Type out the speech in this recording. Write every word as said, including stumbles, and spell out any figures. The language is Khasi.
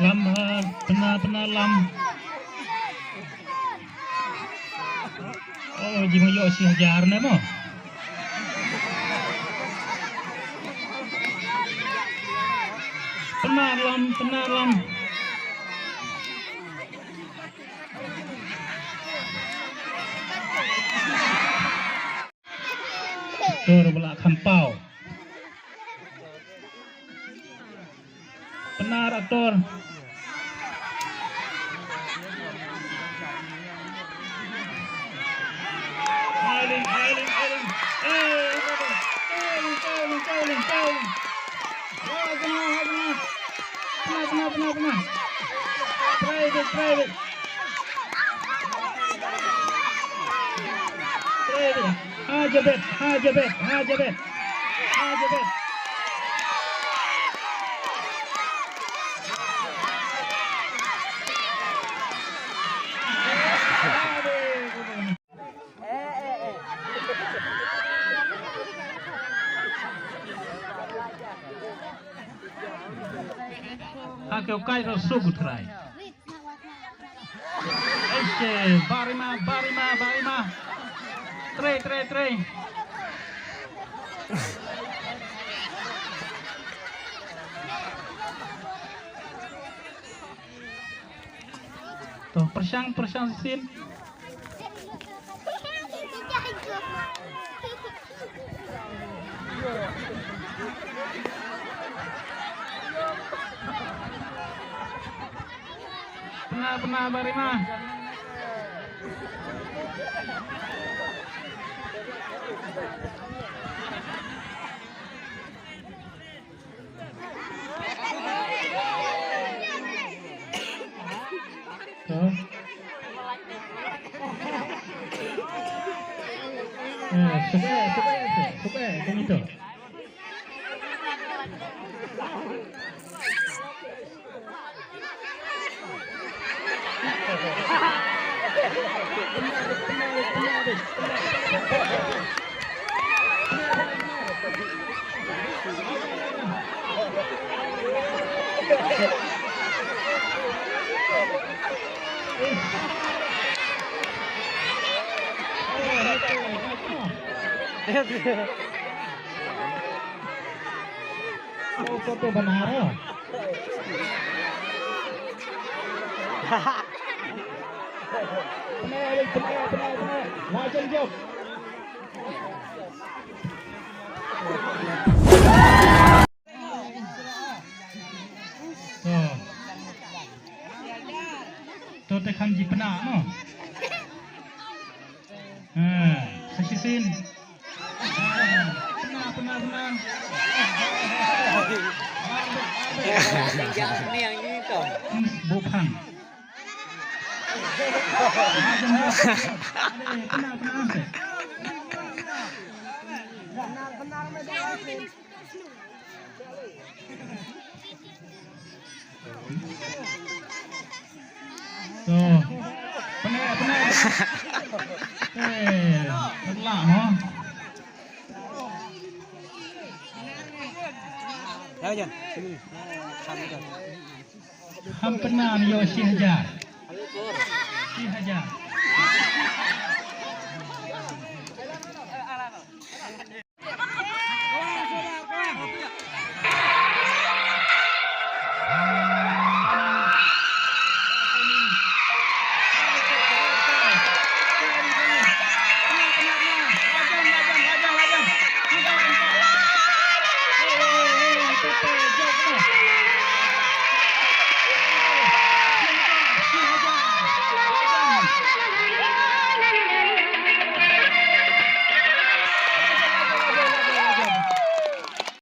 Lam ha, pynah, pynah lam. Oh, jingïoh shi hajar ne mo. Pynah lam, pynah lam. Tur bala khampaw. Pynah aktor. Ailing, ailing, ailing. Eh, ailing, ailing, ailing, ailing. Wah, kena, wah, kena. Kena, kena, kena, kena. Private, private. Private. Ha jabet, ha jabet, ha jabet. Ha jabet. Ha keo kai ro sugu trai. Eish, barima, barima, barima. Tre, tre, tre. To, pyrshang, pyrshang shisien. Pynah, pynah, barima. To. Eh, suba, suba, suba, kani to. Oh, foto benar. Pynah, pynah, pynah, pynah. Lajeng jop. To. To te kham ji pynah mo. Ha, sa shisien. Pynah, pynah, pynah. Jangan ni yang ni tau. Hmm, bukan. Pynah, pynah, pynah. To. Pynah, pynah. Eh, lah mo. Dah, Jan. Sini. Kham pynah ïoh shi hajar. Shi hajar.